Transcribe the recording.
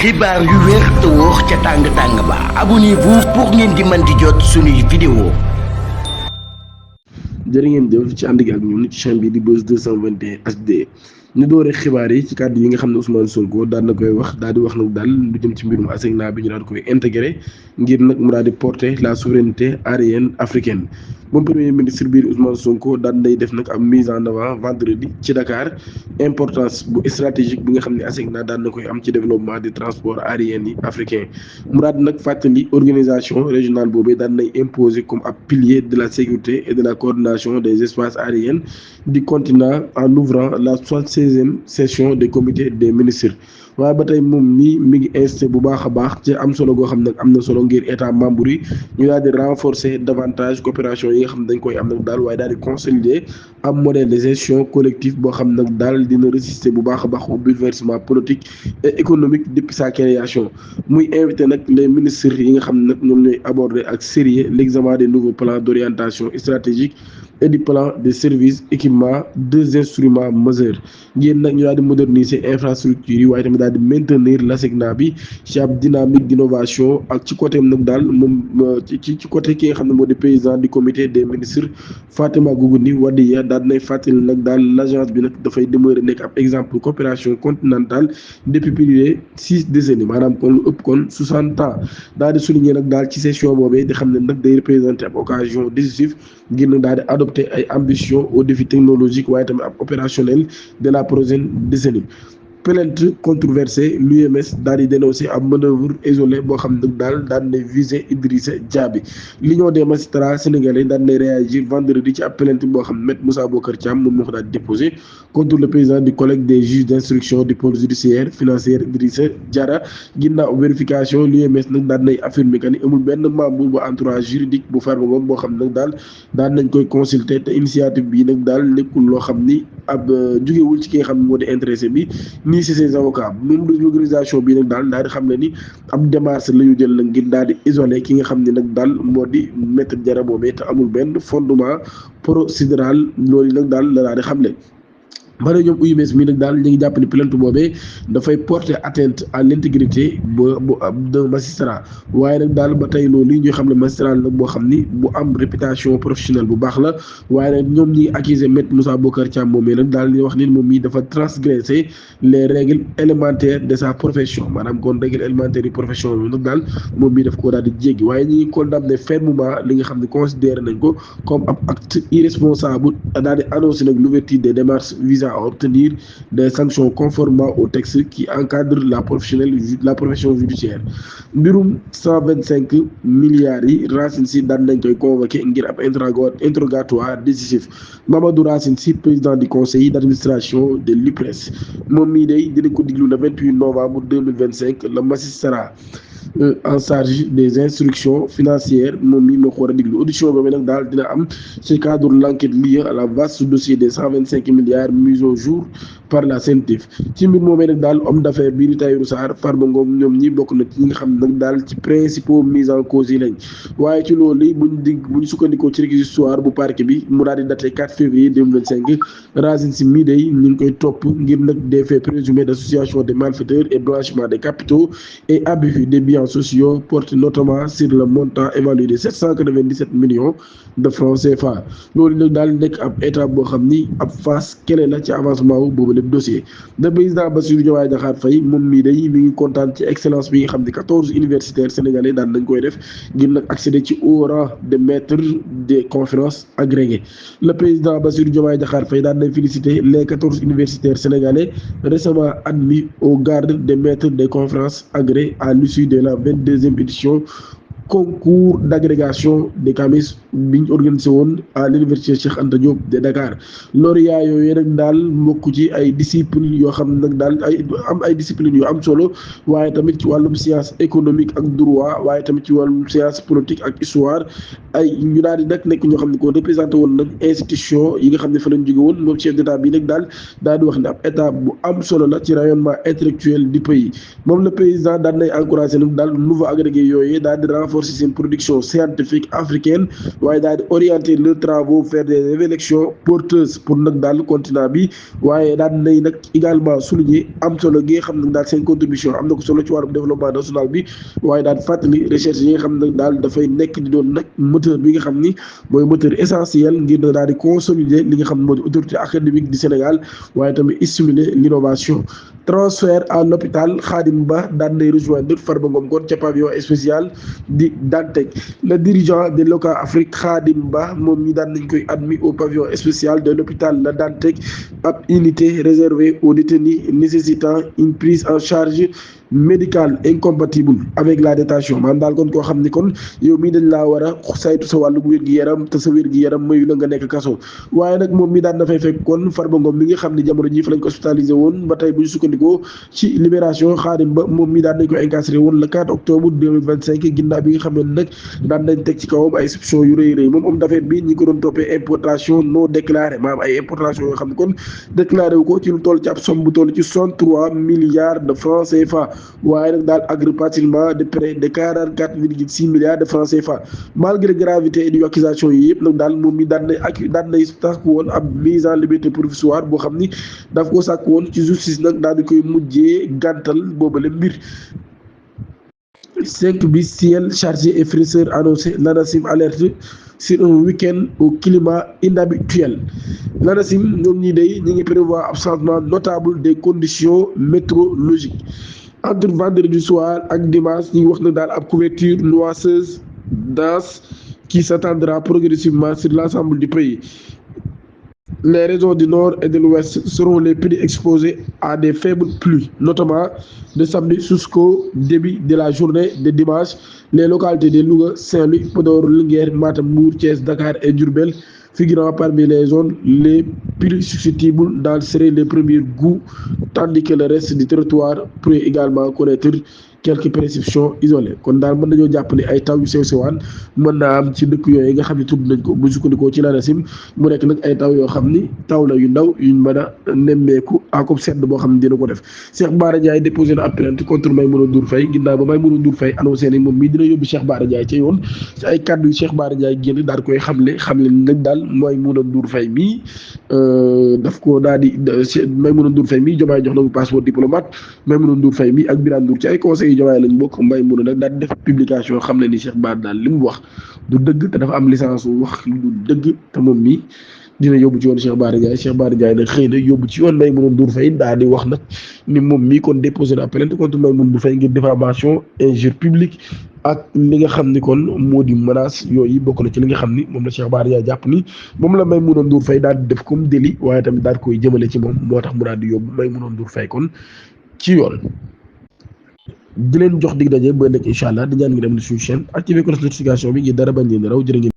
xibaar yu wér te wóor ca tàng-tàng ba abonnez-vous pour ngeen di mën di jot suñuy vidéo. jërë ngeen jëf ci ànd gi ak ñun ci chaîne bi di Buzz 221 HD ñu doore xibaar yi ci kàddu yi nga xam ne Ousmane Sonko daal na koy wax daal di wax nag daal lu jëm ci mbirum ASECNA bi ñu daal koy intégré ngir nag mu daal di porter la souveraineté aérienne africaine. moom premier ministre biir Ousmane Sonko daal day def nag am mise en avant vendredi ci Dakar importance bu stratégique bi nga xam ne ASECNA daal na koy am ci développement du transport aérien yi africain mu daal di nag fàttali organisation régionale boobee daal nay imposer comme ab pilier de la sécurité et de la coordination des espaces aériens du continent en ouvrant la 76e session des comités des ministres. waaye ba tey moom mi ngi insisté bu baax a baax ci am solo goo xam ne am na solo ngir état membre yi ñu daal di renforcer davantage coopération yi nga xam ne dañ koy am nag daal waaye daal di consolider am modèle de gestion collective boo xam nag daal dina résister bu baax a baax au bouleversement politique et économique depuis sa création muy invité nag les ministres yi nga xam ne nag ñoom ñooy aborder ak sérieux l'examen des nouveaux plans d'orientation stratégique et du plan de services équipement deux instruments majeurs ngir nag ñu daal di moderniser infrastructure yi waaye tamit daal di maintenir l'ASECNA bi ci ab dynamique d'innovation ak ci côté nag daal moom ci côté ki nga xam ne moo di président du comité des ministres Fatima Gougouni Wadiya daal dinay fàttali nag daal l'agence bi nag dafay demeurer nekk ab exemple coopération continentale depuis plus de 6 décennies maanaam kon lu ëpp kon 60 ans daal di souligner nag daal ci session boobee di xam ne nag day représenter ab occasion décisive ngir nag daal di adopter ay ambitions aux défis technologiques waaye tamit ab opérationnel de la prochaine décennie. Plainte controversée, l'UMS daal di dénoncer ab manœuvre isolée boo xam ne daal daan na viser Idrissa Diaby. l'union des magistrats sénégalais daan na réagir vendredi ci ab plainte boo xam ne Maître Moussa Bocar Thiam moom moo ko daal di déposé contre le président du collège des juges d'instruction du pôle judiciaire financier Idrissa Diarra. ginnaaw vérification l'UMS nag daan nay affirmer que ni amul benn membre bu entourage juridique bu Farba Ngom boo xam ne nag daal daan nañ koy consulter te initiative bi nag daal nekkul loo xam ni ab jugewul ci ki nga xam ne moo di intéressé bi nii si ses avocats même de l'organisation bi nag daal di xam ne ni ab démarche la ñu jël nag ngir daal di isolé ki nga xam ne nag daal moo di Maître Diarra boobee te amul benn fondement procédural loolu nag daal la daal di xam ne bare ñoom UMS mi nag daal ñu ngi jàpp ni plainte boobee dafay porter atteinte à l'intégrité d'un magistrat waaye nag daal ba tey loolu li ñuy xam ne magistrat nag boo xam ni bu am réputation professionnelle bu baax la waaye nag ñoom ñi accusé Maître Moussa Bocar Thiam moomee nag daal di wax ni moom mii dafa transgresser les règles élémentaires de sa profession maanaam kon règles élémentaires yu profession bi nag daal moom mii daf ko daal di jéggi waaye ñi ngi condamné fermement li nga xam ne considéré nañ ko comme ab acte irresponsable daal di annoncé nag l'ouverture des démarches visant à obtenir des sanctions conformément au texte qui encadre la profession judiciaire. mbirum 125 milliards yi Racine Sy daan nañ koy convoqué ngir ab interrogatoire décisif. Mamadou Racine Sy président du conseil d'administration de l'UPRES moom mii day dina ko diglu le 28 novembre 2025 le magistrat en charge des instructions financières moom mii moo ko war a diglu audition boobu nag daal dina am ci cadre l'enquête liée à la vaste dossier des 125 milliards mis au jour par la CENTIF. ci mbir moomee nag daal homme d'affaires bii di Tahirou Sarr Farba Ngom ñoom ñi bokk na ci ñi nga xam ne nag daal ci principaux mise en cause yi lañ waaye ci loolu buñ sukkandikoo ci réquisitoire bu parquet bi mu daal di daté 4 février 2025 Racine Sy mii day ñu ngi koy topp ngir nag des faits présumés d'association de malfaiteurs et blanchiment des capitaux et abus des biens sociaux portent notamment sur le montant évalué de 797 millions de francs CFA. loolu nag daal nekk ab étape boo xam ni ab phase clé la ci avancement wu boobu lépp dossier. le président Bassirou Diomaye Diakhar Faye moom mii day mi ngi kontaan ci excellence bi nga xam ne 14 universitaires sénégalais daan nañ koy def ngir nag accéder ci haut rang de maître des conférences agrégées. le président Bassirou Diomaye Diakhar Faye daan nañ féliciter les 14 universitaires sénégalais récemment admis au grade de maître des conférences agrégées à l'issue de la 22e édition concours d'agrégation des CAMIS bi ñu organisé woon à l'université Cheikh Anta Diop de Dakar. lauréat yooyu nag daal mbokk ci ay disciplines yoo xam ne nag daal ay disciplines yu am solo waaye tamit ci wàllum science économique ak droit waaye tamit ci wàllum science politique ak histoire ay ñu daal di nag nekk ñoo xam ne ko représenté woon nag institution yi nga xam ne fa lañ jóge woon moom chef d'état bi nag daal di wax ne ab étape bu am solo la ci rayonnement intellectuel du pays moom le président daal nay encouragé nag daal nouveau agrégé yooyu daal di renforcer renforcer seen production scientifique africaine waaye daal di orienter leurs travaux vers des révélations porteuses pour nag daal continent bi waaye daal nay nag également souligner am solo gi nga xam ne daal seen contribution am na ko solo ci wàllum développement national bi waaye daal fàttali recherche yi nga xam ne daal dafay nekk di doon nag moteur bi nga xam ni mooy moteur essentiel ngir na daal di consolider li nga xam ne moo di autorité académique du Sénégal waaye tamit stimuler l'innovation. Transfert à l'hôpital Khadim Ba daan nay rejoindre Farba Ngom kon ca pavillon spécial di Dantec le dirigeant de l'OCA Afrique Khadim Ba moom ñi daan nañ koy admis au pavillon spécial de l'hôpital La Dantec ab unité réservée aux détenus nécessitant une prise en charge médicale incompatible avec la détention maanaam daal kon koo xam ni kon yow mii dañ laa war a saytu sa wàllu wér-gi-yaram te sa wér-gi-yaram mayu la nga nekk kaso waaye nag moom mi daan dafay fekk kon Farba Ngom mi nga xam ne jamono ji fa lañ ko hospitalisé woon ba tey bu ñu sukkandikoo ci libération Khadim Ba moom mi daan nañ ko incarcéré woon le 4 octobre 2025 ginnaaw bi nga xam ne nag daan nañ teg ci kawam ay soupçons yu rëy rëy moom homme d'affaires bi ñi ko doon toppee importation non déclarée maanaam ay importation yoo xam ne kon déclaré wu ko ci lu toll ci ab somme bu toll ci 63 milliards de francs CFA waaye nag daal ak rapatriement de près de 44,6 milliards de francs CFA malgré gravité et accusation yi yëpp nag daal moom mi daan nay sàkk woon ab mise en liberté provisoire boo xam ni daf ko sàkk woon ci justice nag daal di koy mujjee gàntal boobale mbir 5 bis ciel chargé et fraîcheur annoncé l'ANACIM alerte sur un week-end au climat inhabituel l'ANACIM ñoom ñi day ñi ngi prévoir ab changement notable des conditions météorologiques entre vendredi soir ak dimanche ñi ngi wax na daal ab couverture nuageuse dense qui s'étendra progressivement sur l'ensemble du pays. Les régions du nord et de l'ouest seront les plus exposées à des faibles pluies, notamment de samedi jusqu'au début de la journée de dimanche. Les localités de Louga, Saint-Louis, Podor, Linguère, Matam, Mbour, Thiès, Dakar et Diourbel figurant parmi les zones les plus susceptibles d'en serrer les premiers coups, tandis que le reste du territoire pourrait également connaître quelques précipitations isolées kon daal mën nañoo jàpp ne ay taw yu sew sewaan mën naa am ci dëkk yooyu nga xam ne tudd nañ ko bu sukkandikoo ci l'ANACIM mu nekk nag ay taw yoo xam ni taw la yu ndaw yuñ mën a nemmeeku akob sedd boo xam ne dina ko def Cheikh Bara Ndiaye déposé na ab plainte contre Maïmouna Ndour Faye ginnaaw ba Maïmouna Ndour Faye annoncé ne moom mii dina yóbbu Cheikh Bara Ndiaye ca yoon ci ay kàddu yu Cheikh Bara Ndiaye génn daal koy xamle nag daal Maïmouna Ndour Faye mii daf ko daal di Maïmouna Ndour Faye mii Diomaye jox na ko passeport diplomate Maïmouna Ndour Faye mii ak Birane Ndour ci ay conseils yu Diomaye lañ bokk Maïmouna nag daal di def publication xam le ni Cheikh Bara daal li mu wax du dëgg te dafa am licence wax du dëgg te moom mii dina yóbbu ci yoon Cheikh Bara Ndiaye nag xëy na yóbbu ci yoon Maïmouna Ndour Faye daal di wax nag ni moom mii kon déposé na plainte contre Maïmouna Ndour Faye ngir diffamation injure publique ak li nga xam ni kon moo di menace yooyu bokk na ci li nga xam ni moom la Cheikh Bara Ndiaye jàpp ni moom la Maïmouna Ndour Faye daal di def comme délit waaye tamit daal di koy jëmale ci moom moo tax mu daal di yóbbu Maïmouna Ndour Faye kon ci yoon. di leen jox dig daje ba nekk incha allah di ñaan ngi dem na suñu chaîne activé ko notification bi ngir dara bañ leen raw jërë ngeen